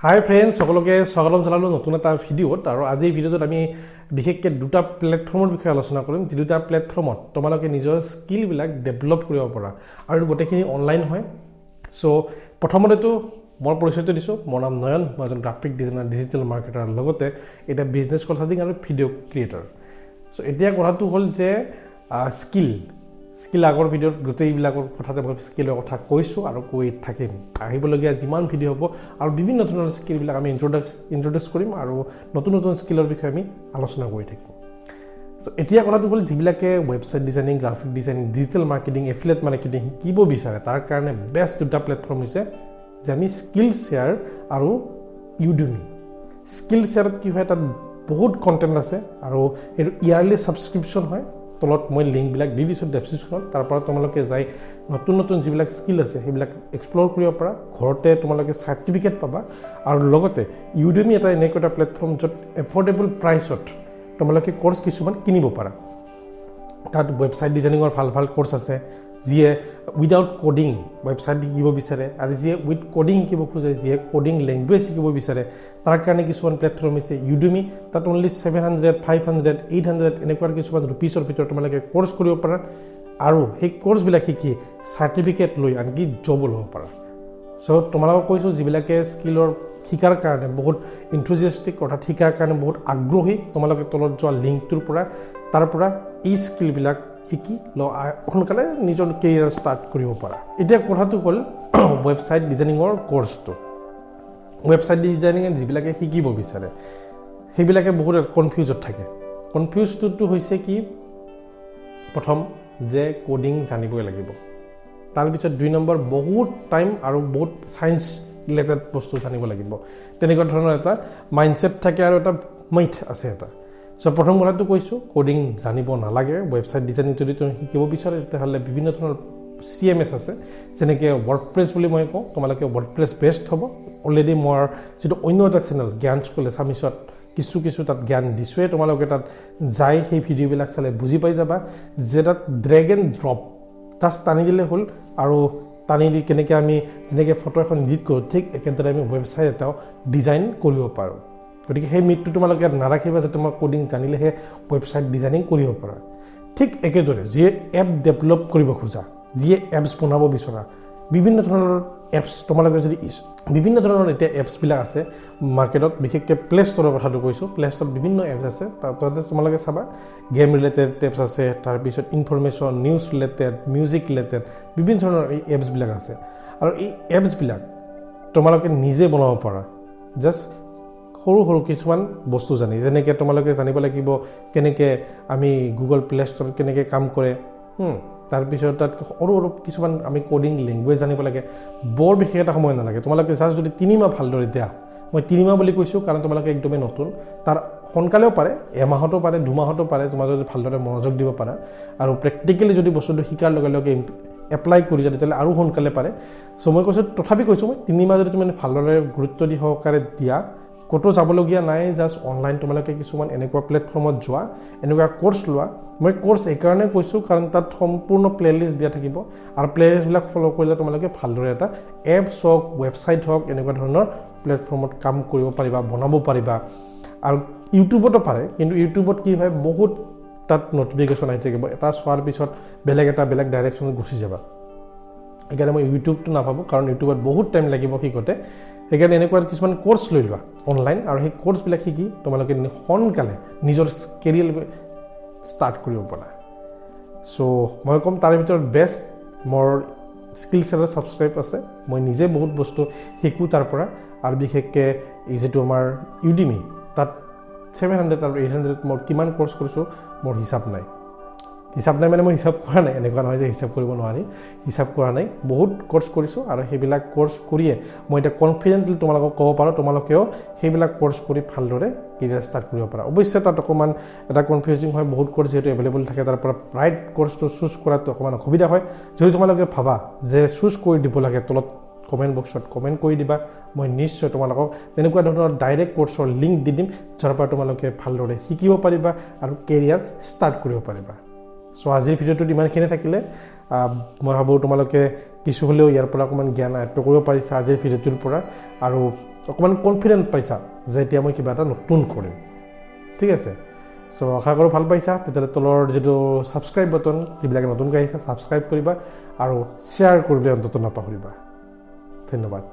হাই friends, সকলোকে স্বাগতম জনালোঁ নতুন এটা ভিডিঅ'ত। আৰু আজিৰ ভিডিঅ'টোত আমি বিশেষকৈ দুটা প্লেটফৰ্মৰ বিষয়ে আলোচনা কৰিম, যি দুটা প্লেটফৰ্মত তোমালোকে নিজৰ স্কিলবিলাক ডেভেলপ কৰিব পাৰা আৰু গোটেইখিনি অনলাইন হয়। চ' প্ৰথমতেতো মই পৰিচয়টো দিছোঁ, মোৰ নাম নয়ন, মই এজন গ্ৰাফিক ডিজাইনাৰ, ডিজিটেল মাৰ্কেটাৰ, লগতে এতিয়া বিজনেছ কনচাল্টিং আৰু ভিডিঅ' ক্ৰিয়েটৰ। চ' এতিয়া কথাটো হ'ল যে স্কিল আগৰ ভিডিঅ'ত গোটেইবিলাকৰ কথাতে মই স্কিলৰ কথা কৈছোঁ আৰু কৈ থাকিম। আহিবলগীয়া যিমান ভিডিঅ' হ'ব আৰু বিভিন্ন ধৰণৰ স্কিলবিলাক আমি ইণ্ট্ৰডিউচ কৰিম আৰু নতুন নতুন স্কিলৰ বিষয়ে আমি আলোচনা কৰি থাকিম। চ' এতিয়া কথাটো হ'ল, যিবিলাকে website designing, graphic designing, digital marketing, affiliate marketing শিকিব বিচাৰে, তাৰ কাৰণে বেষ্ট দুটা প্লেটফৰ্ম হৈছে যে আমি স্কিল শ্বেয়াৰ আৰু ইউডেমি। স্কিল শ্বেয়াৰত কি হয়, তাত বহুত কণ্টেণ্ট আছে আৰু সেইটো ইয়াৰলি ছাবস্ক্ৰিপশ্যন হয়। তলত মই লিংকবিলাক দি দিছোঁ ডেছক্ৰিপশ্যনত, তাৰ পৰা তোমালোকে যাই নতুন নতুন যিবিলাক স্কিল আছে সেইবিলাক এক্সপ্ল'ৰ কৰিব পাৰা। ঘৰতে তোমালোকে চাৰ্টিফিকেট পাবা। আৰু লগতে ইউডেমি এটা এনেকুৱা এটা প্লেটফৰ্ম য'ত এফৰ্ডেবল প্ৰাইচত তোমালোকে কৰ্চ কিছুমান কিনিব পাৰা। তাত ৱেবছাইট ডিজাইনিঙৰ ভাল ভাল কৰ্চ আছে, যিয়ে উইদাউট ক'ডিং ৱেবছাইট শিকিব বিচাৰে আৰু যিয়ে উইথ ক'ডিং শিকিব খোজে, যিয়ে ক'ডিং লেংগুৱেজ শিকিব বিচাৰে, তাৰ কাৰণে কিছুমান প্লেটফৰ্ম হৈছে ইউডেমি। তাত অনলি 700, 500, 800 এনেকুৱা কিছুমান ৰুপিজৰ ভিতৰত তোমালোকে কৰ্চ কৰিব পাৰা আৰু সেই কৰ্চবিলাক শিকি চাৰ্টিফিকেট লৈ আনকি জবো ল'ব পাৰা। চ' তোমালোকক কৈছোঁ, যিবিলাকে স্কিলৰ শিকাৰ কাৰণে বহুত ইনথুজিয়াষ্টিক, অৰ্থাৎ শিকাৰ কাৰণে বহুত আগ্ৰহী, তোমালোকে তলত যোৱা লিংকটোৰ পৰা তাৰ পৰা এই স্কিলবিলাক শিকি সোনকালে নিজৰ কেৰিয়াৰ ষ্টাৰ্ট কৰিব পাৰা। এতিয়া কথাটো হ'ল ৱেবছাইট ডিজাইনিঙৰ কৰ্চটো। ৱেবছাইট ডিজাইনিঙে যিবিলাকে শিকিব বিচাৰে সেইবিলাকে বহুত কনফিউজত থাকে। কনফিউজটোতো হৈছে কি, প্ৰথম যে ক'ডিং জানিবই লাগিব, তাৰপিছত 2 নম্বৰ বহুত টাইম আৰু বহুত ছায়েন্স ৰিলেটেড বস্তু জানিব লাগিব, তেনেকুৱা ধৰণৰ এটা মাইণ্ডছেট থাকে আৰু এটা মাইথ আছে এটা। চ' প্ৰথম কথাটো কৈছোঁ, ক'ডিং জানিব নালাগে। ৱেবছাইট ডিজাইনিং যদি তুমি শিকিব বিচাৰা, তেতিয়াহ'লে বিভিন্ন ধৰণৰ CMS আছে, যেনেকৈ ৱৰ্ডপ্ৰেছ বুলি মই কওঁ, তোমালোকে ৱৰ্ডপ্ৰেছ বেষ্ট হ'ব। অলৰেডি মোৰ যিটো অন্য এটা চেনেল জ্ঞান স্কুল এছামিছত কিছু কিছু তাত জ্ঞান দিছোঁৱে, তোমালোকে তাত যাই সেই ভিডিঅ'বিলাক চালে বুজি পাই যাবা যে তাত ড্ৰেগ এণ্ড ড্ৰপ জাষ্ট টানি দিলে হ'ল আৰু টানি দি কেনেকৈ আমি যেনেকৈ ফটো এখন এডিট কৰোঁ, ঠিক একেদৰে আমি ৱেবছাইট এটাও ডিজাইন কৰিব পাৰোঁ। গতিকে সেই মিথটো তোমালোকে নাৰাখিবা যে তোমাৰ ক'ডিং জানিলেহে ৱেবছাইট ডিজাইনিং কৰিব পাৰা। ঠিক একেদৰে যিয়ে এপ ডেভেলপ কৰিব খোজা, যিয়ে এপছ বনাব বিচৰা, বিভিন্ন ধৰণৰ এপছ তোমালোকে যদি বিভিন্ন ধৰণৰ এতিয়া এপছবিলাক আছে মাৰ্কেটত, বিশেষকৈ প্লে ষ্ট'ৰৰ কথাটো কৈছোঁ, প্লে ষ্ট'ৰত বিভিন্ন এপছ আছে। তাতে তোমালোকে চাবা গেম ৰিলেটেড এপছ আছে, তাৰপিছত information, news related, music related বিভিন্ন ধৰণৰ এই এপছবিলাক আছে। আৰু এই এপছবিলাক তোমালোকে নিজে বনাব পাৰা, জাষ্ট সৰু সৰু কিছুমান বস্তু জানি, যেনেকৈ তোমালোকে জানিব লাগিব কেনেকৈ আমি গুগল প্লে ষ্ট'ৰত কেনেকৈ কাম কৰে, তাৰপিছত তাত সৰু সৰু কিছুমান আমি ক'ডিং লেংগুৱেজ জানিব লাগে। বৰ বিশেষ এটা সময় নালাগে, তোমালোকে জাষ্ট যদি 3 মাহ ভালদৰে দিয়া, মই 3 মাহ বুলি কৈছোঁ কাৰণ তোমালোকে একদমেই নতুন, তাৰ সোনকালেও পাৰে, এমাহতো পাৰে, 2 মাহতো পাৰে, তোমাৰ যদি ভালদৰে মনোযোগ দিব পাৰা আৰু প্ৰেক্টিকেলি যদি বস্তুটো শিকাৰ লগে লগে এপ্লাই কৰি যায়, তেতিয়াহ'লে আৰু সোনকালে পাৰে। চ' মই কৈছোঁ, তথাপি কৈছোঁ মই 3 মাহ যদি তুমি ভালদৰে গুৰুত্ব দি সহকাৰে দিয়া, ক'তো যাবলগীয়া নাই, জাষ্ট অনলাইন তোমালোকে কিছুমান এনেকুৱা প্লেটফৰ্মত যোৱা, এনেকুৱা কৰ্চ লোৱা। মই কৰ্চ এইকাৰণে কৈছোঁ কাৰণ তাত সম্পূৰ্ণ প্লে'লিষ্ট দিয়া থাকিব আৰু প্লে'লিষ্টবিলাক ফ'ল' কৰিলে তোমালোকে ভালদৰে এটা এপছ হওক, ৱেবছাইট হওক, এনেকুৱা ধৰণৰ প্লেটফৰ্মত কাম কৰিব পাৰিবা, বনাব পাৰিবা। আৰু ইউটিউবতো পাৰে, কিন্তু ইউটিউবত কি হয়, বহুত তাত নটিফিকেশ্যন আহি থাকিব, এটা চোৱাৰ পিছত বেলেগ এটা বেলেগ ডাইৰেকশ্যনত গুচি যাবা। সেইকাৰণে মই ইউটিউবটো নাভাবোঁ, কাৰণ ইউটিউবত বহুত টাইম লাগিব শিকোঁতে। সেইকাৰণে এনেকুৱা কিছুমান কৰ্চ লৈ লোৱা অনলাইন আৰু সেই কৰ্চবিলাক শিকি তোমালোকে সোনকালে নিজৰ কেৰিয়াৰ ষ্টাৰ্ট কৰিব পাৰা। চ' মই ক'ম তাৰে ভিতৰত বেষ্ট মোৰ স্কিল চেলৰ ছাবস্ক্ৰাইব আছে, মই নিজে বহুত বস্তু শিকোঁ তাৰ পৰা। আৰু বিশেষকৈ এই যিটো আমাৰ ইউডিমি, তাত 700 আৰু 800 মই কিমান কৰ্চ কৰিছোঁ মোৰ হিচাপ নাই। হিচাপ নাই মানে মই হিচাপ কৰা নাই, এনেকুৱা নহয় যে হিচাপ কৰিব নোৱাৰি, হিচাপ কৰা নাই, বহুত কৰ্চ কৰিছোঁ। আৰু সেইবিলাক কৰ্চ কৰিয়ে মই এতিয়া কনফিডেণ্টলি তোমালোকক ক'ব পাৰোঁ, তোমালোকেও সেইবিলাক কৰ্চ কৰি ভালদৰে কেৰিয়াৰ ষ্টাৰ্ট কৰিব পাৰা। অৱশ্যে তাত অকণমান এটা কনফিউজিং হয়, বহুত কৰ্চ যিহেতু এভেইলেবল থাকে, তাৰ পৰা ৰাইট কৰ্চটো চুজ কৰাটো অকণমান অসুবিধা হয়। যদি তোমালোকে ভাবা যে চুজ কৰি দিব লাগে, তলত কমেণ্ট বক্সত কমেণ্ট কৰি দিবা, মই নিশ্চয় তোমালোকক তেনেকুৱা ধৰণৰ ডাইৰেক্ট কৰ্চৰ লিংক দি দিম, যাৰ পৰা তোমালোকে ভালদৰে শিকিব পাৰিবা আৰু কেৰিয়াৰ ষ্টাৰ্ট কৰিব পাৰিবা। চ' আজিৰ ভিডিঅ'টোত ইমানখিনি থাকিলে। মই ভাবোঁ তোমালোকে কিছু হ'লেও ইয়াৰ পৰা অকণমান জ্ঞান আয়ত্ব কৰিব পাৰিছা আজিৰ ভিডিঅ'টোৰ পৰা। আৰু অকণমান কনফিডেণ্ট পাইছা যে এতিয়া মই কিবা এটা নতুন কৰিম। ঠিক আছে, চ' আশা কৰোঁ ভাল পাইছা। তেতিয়াহ'লে তলৰ যিটো ছাবস্ক্ৰাইব বটন, যিবিলাকে নতুনকৈ আহিছা ছাবস্ক্ৰাইব কৰিবা আৰু শ্বেয়াৰ কৰিবলৈ অন্ততঃ নাপাহৰিবা। ধন্যবাদ।